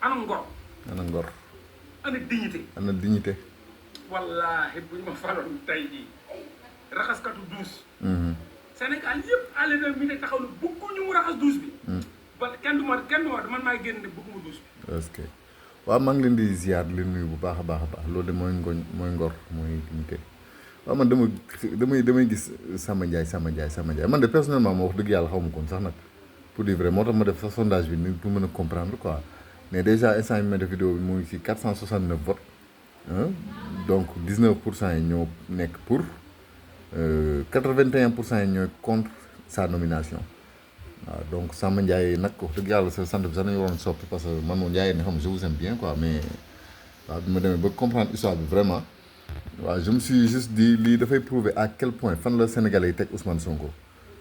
ana ngor ana ngor ana dignité ana dignité. wallaahi bu ñu ma faloon tey jii raxaskatu douche Sénégal yëpp àll mi ne taxaw na bëgguñu mu raxas douche bi ba kenn du ma man maay génn ne bëgguma douche bi est-ce que waaw maa ngi leen di ziar di leen nuyu bu baax a baax loolu de mooy mooy ngor mooy dignité. waaw man damay gis Samba Ndiaye man de personnellement ma wax dëgg yàlla xaw ma koon sax nag pour dire vrai moo tax ma def sa sondage bi ni pour mën a comprendre quoi mais déjà instant yi ma def vidéo bi mu ngi ci 469 votes donc 19% yi ñoo nekk pour 81% yi ñooy contre sa nomination waaw donc Samba Ndiaye nag wax dëgg yàlla sa sant bi sax nañu waroon soppi parce que man moom Ndiaye ne xam je vous aime bien quoi mais waaw bi ma demee ba comprendre histoire bi vraiment waaw je me suis juste dit lii dafay prouver à quel point fan la Sénégalais yi teg Ousmane Sonko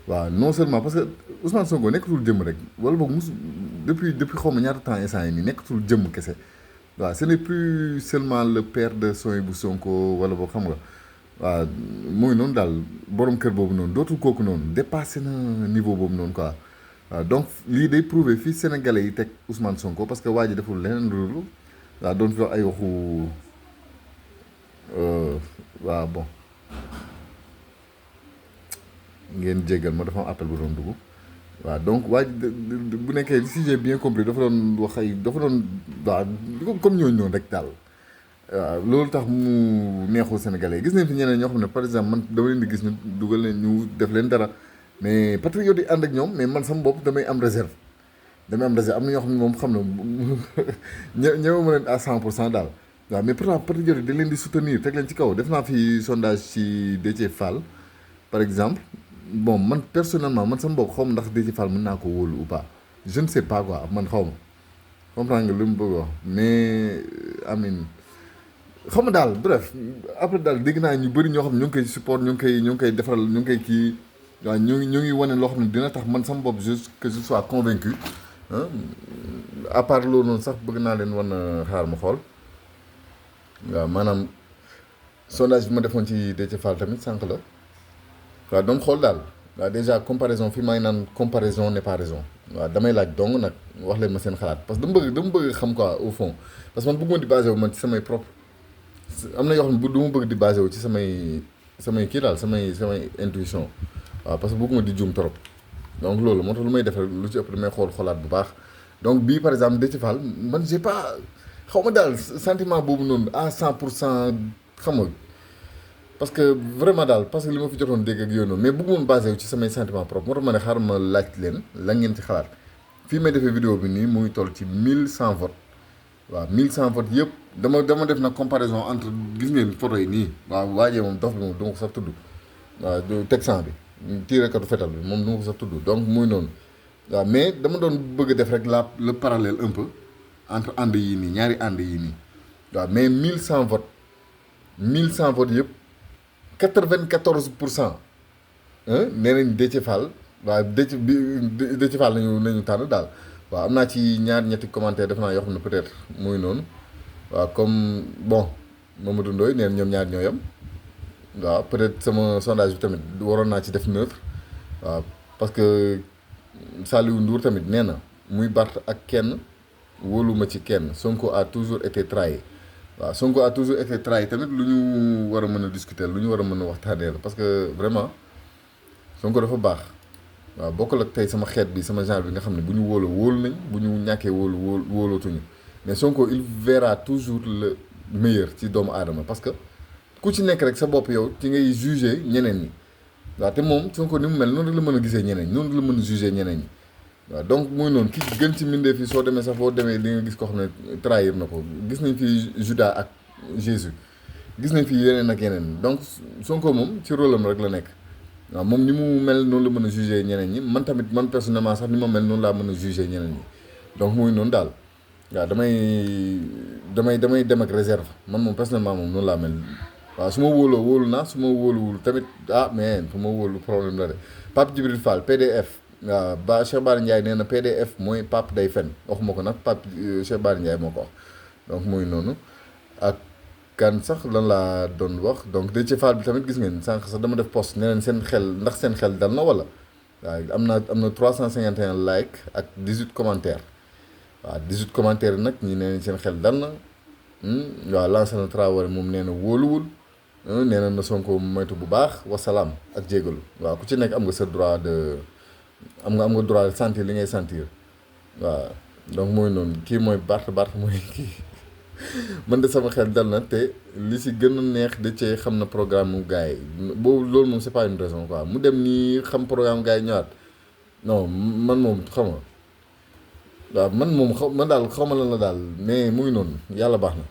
waaw non seulement parce que Ousmane Sonko nekkatul jëmm rek wala boog depuis xaw ma ñaata temps instant yi nii nekkatul jëmm kese waaw ce n'est plus seulement le père de Sohaibou Sonko wala boog xam nga waaw mooy noonu daal borom kër boobu noonu dootul kooku noonu dépassé na niveau boobu noonu quoi waaw donc lii day prouver fii Sénégalais yi teg Ousmane Sonko parce que waa ji deful leneen loolu waaw doon fi wax ay waxu. waaw bon ngeen jéggal ma dafa am appel bu doon dugg waaw donc waa bu nekkee si j'ai bien compris dafa doon wax ay dafa doon waaw comme ñooñu noonu rek daal waaw loolu tax mu neexul Sénégalais gis nañ fi ñeneen ñoo xam ne par exemple man dama leen di gis ñu dugal leen ñu def leen dara mais patriote yi ànd ak ñoom mais man sama bopp damay am réserve am na ñoo xam ne moom xam na ñëw ma leen à 100% daal. waaw mais pourtant patriote dañ leen di soutenir teg leen ci kaw def naa fi sondage ci Déthié Fall par exemple bon man personnellement man sama bopp xaw ma ndax Déthié Fall mën naa ko wóolu ou pas je ne sais pas quoi man xaw ma comprendre nga li mu bëgg wax mais amin xaw ma daal bref après daal dégg naa ñu bëri ñoo xam ne ñu ngi koy support ñu ngi koy defaral ñu ngi koy kii waaw ñu ngi wane loo xam ne dina tax man sama bopp juste que je sois convaincu à part loolu noonu sax bëgg naa leen wan xaar ma xool. waaw maanaam sondage bi ma defoon ci Déthié Fall tamit sànq la waaw donc xool daal waaw déjà comparaison fi may naan comparaison n'est pas raison waaw damay laaj dong nag wax leen ma seen xalaat parce que dama bëgg xam quoi au fond parce que man bëgguma di basé wu man ci samay propre am na yoo xam ne du ma bëgg di basé wu ci samay kii daal samay intuition waaw parce que bëgguma di juum trop donc loolu moo tax lu may def rek lu ci ëpp damay xoolaat bu baax donc bii par exemple Déthié Fall man j'ai pas xaw ma daal sentiment boobu noonu à 100% xam nga parce que vraiment daal parce que li ma fi jotoon dégg ak yooyu noonu mais bëggoon basé wu ci samay sentiment propre moo tax ma ne xaaral ma laaj leen la ngeen ci xalaat fii may defee vidéo bi nii mu ngi toll ci 1100 votes waaw 1100 votes yëpp dama def nag comparaison entre gis ngeen photo yi nii waaw waajee moom dof bi moom du ma ko sax tudd waaw texan bi tiirekatu fetal bi moom du ma ko sax tudd donc muy noonu waaw mais dama doon bëgg a def rek le parallèle un peu entre ànd yii nii ñaari ànd yii nii waaw mais 1100 votes yëpp 94% nee nañ Déthié Fall waaw Déthié Fall nañu tànn daal waaw am naa ci ñetti commentaire def naa yoo xam ne peut-être muy noonu waaw comme bon Mamadou Ndoye neen ñoom ñaar ñoo yem waaw peut-être sama sondage bi tamit waroon naa ci def neutre waaw parce que Saliou Ndour tamit nee na muy Barth ak kenn wóoluma ci kenn Sonko a toujours été trahi waaw Sonko a toujours été trahi tamit lu ñu war a mën a discuter lu ñu war a mën a waxtaanee la parce que vraiment Sonko dafa baax waaw bokkul ak tey sama xeet bi sama genre bi nga xam ne bu ñu wóolu nañ bu ñu ñàkkee wóolootuñu mais Sonko il verra toujours le meilleur ci doomu aadama parce que ku ci nekk rek sa bopp yow ci ngay juger ñeneen ñi waaw te moom Sonko ni mu mel noonu la mën a gisee ñeneen noonu la mën a juger ñeneen ñi waaw donc muy noonu ki gën ci mbindeef yi soo demee sax boo demee di nga gis koo xam ne trahir na ko gis nañ fi Judas ak Jésus gis nañ fi yeneen ak yeneen donc Sonko moom ci rôle am rek la nekk waaw moom ni mu mel noonu la mën a juger ñeneen ñi man tamit man personnellement sax ni ma mel noonu laa mën a juger ñeneen ñi donc muy noonu daal waaw damay dem ak réserve man moom personnellement moom noonu laa mel waaw su ma wóoloo wóolu naa su ma wóoluwul tamit mais su ma wóolu problème la de Pape Djibril Fall PDF waaw ba Cheikh Bara Ndiaye nee na PDF mooy Pape day fen waxuma ko nag Pape Cheikh Bara Ndiaye moo ko wax donc muy noonu ak kan sax lan laa doon wax donc Déthié Fall bi tamit gis ngeen sànq sax dama def post ne leen seen xel dal na wala waaw am na 351 like ak 18 commentaires waaw 18 commentaires nag ñi nee nañ seen xel dal na waaw Lansana Traoré moom nee na wóoluwul nee na Sonko moytu bu baax wasalaam ak jégalu waaw ku ci nekk am nga sa droit de am nga droit de sentir li ngay sentir waaw donc mooy noonu kii mooy Bart mooy kii man de sama xel dal na te li si gën a neex da cee xam na programme mu gars yi boobu loolu moom c'est pas une raison quoi mu dem nii xam programme gars yi ñëwaat non man moom xam nga waaw man moom man daal xaw ma lan la daal mais mu ngi noonu yàlla baax na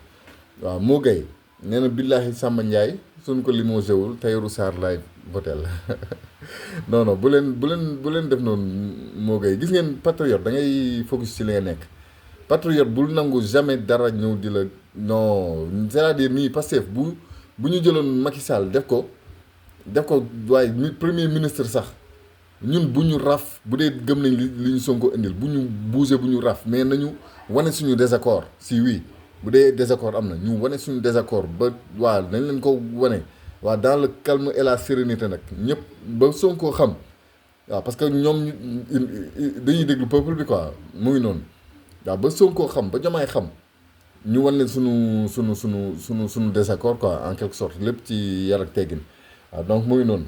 waaw moo gay nee na billaahi Samba Ndiaye suñ ko limogé wul Tahirou Sarr laay votel non bu leen def noonu moo gay gis ngeen patriote da ngay focus ci li nga nekk patriote bul nangu jamais dara ñëw di la non c'est-à-dire nii Pastef bu ñu jëloon Macky Sall def ko waaye premier ministre sax ñun bu ñu raf bu dee gëm nañ li ñu Sonko indil bu ñu bouger bu ñu raf mais nañu wane suñu désaccord si oui bu dee désaccord am na ñu wane suñu désaccord ba waa nañ leen ko wane waa dans le calme et la sérénité nag ñëpp ba Sonko xam waaw parce que ñoom dañuy déglu peuple bi quoi mu ngi noonu waaw ba Sonko xam ba Diomaye xam ñu wan leen suñu désaccord quoi en quelque sorte lépp ci yar ak teggin waaw donc mu ngi noonu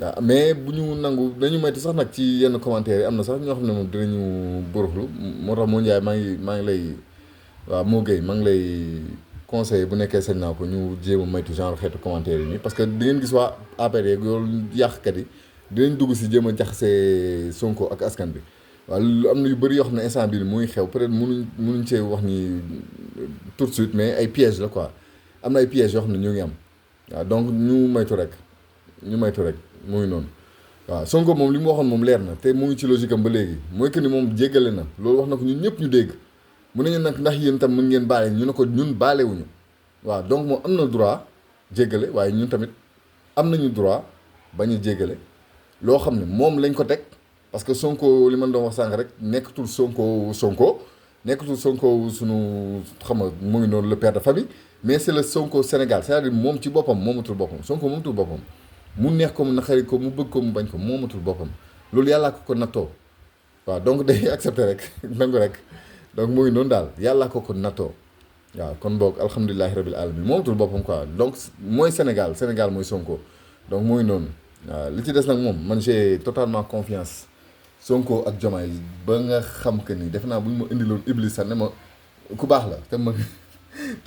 waaw mais bu ñu nangu dañu moytu sax nag ci yenn commentaires yi am na sax ñoo xam ne moom dinañu buruxlu moo tax moo njaay maa ngi lay waaw moo gay maa ngi lay conseiller bu nekkee sañ naa ko ñu jéem a moytu genre xeetu commentaires yi nii parce que di ngeen gis waa APR yeeg yoolu yàqkat yi dinañ dugg si jéem a jaxase Sonko ak askan bi waaw am na yu bëri yoo xam ne instant bii muy xew peut-être mënuñ cee wax ni tout de suite mais ay pièges la quoi am na ay pièges yoo xam ne ñu ngi am waaw donc ñu moytu rek mu ngi noonu waaw Sonko moom li mu waxoon moom leer na te mu ngi ci logique am ba léegi mooy que ni moom jéggale na loolu wax na ko ñun ñëpp ñu dégg mu ne ñu nag ndax yéen tam mën ngeen baale ñu ne ko ñun baalewuñu waaw donc moom am na droit jéggale waaye ñun tamit am nañu droit bañ a jéggale loo xam ne moom lañ ko teg parce que Sonko li man doon wax sànq rek nekkatul Sonko nekkatul Sonko sunu xam nga mu ngi noonu le père de famille mais c'est le Sonko Sénégal c'est-à-dire moom ci boppam moomatul boppam Sonko moomatul boppam mu neex ko mu naqari ko mu bëgg ko mu bañ ko moomatul boppam loolu yàllaa ko nattoo waaw donc day accepté rek nangu rek donc mu ngi noonu daal yàllaa ko nattoo waaw kon boog alhamdulilahi rabil alamin moomatul boppam quoi donc mooy Sénégal mooy Sonko donc mu ngi noonu waaw li ci des nag moom man j'ai totalement confiance Sonko ak Diomaye ba nga xam que ni defe naa bu ñu ma indiloon Iblis sax ne ma ku baax la te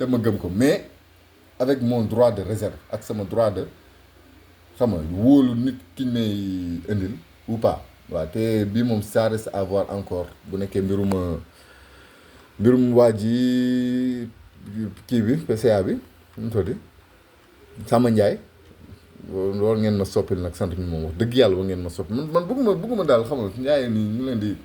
ma gëm ko mais avec mon droit de réserve ak sama droit de xam nga wóolu nit ki may indil ou pas waaw te bii moom ça reste à voir encore bu nekkee mbirum waa ji kii bi PCA bi nu mu tudd Samba Ndiaye loolu ngeen ma soppil nag sant mi moom wax dëgg yàlla war ngeen ma soppi man bëgguma daal xam nga njaayeen nii ñu leen di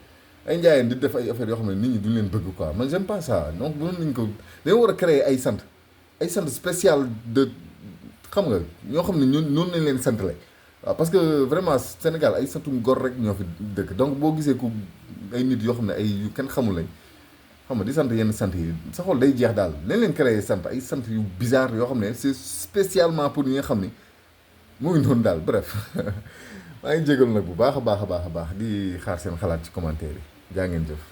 ay njaayeen di def ay affaires yoo xam ne nit ñi duñ leen bëgg quoi man j'aime pas ça donc mënoon nañ ko dañoo war a créer ay sant spécial de xam nga ñoo xam ne noonu lañ leen santale waaw parce que vraiment Sénégal ay santum gor rek ñoo fi dëkk donc boo gisee ku ay nit yoo xam ne ay yu kenn xamul lañ xam nga di sant yenn sant yi sa xol day jeex daal nañ leen créer ay sant yu bizarre yoo xam ne c'est spécialement pour ñi nga xam ni mu ngi noonu daal bref maa ngi jégalu nag bu baax a baax di xaar seen xalaat ci commentaire yi jaa ngeen jëf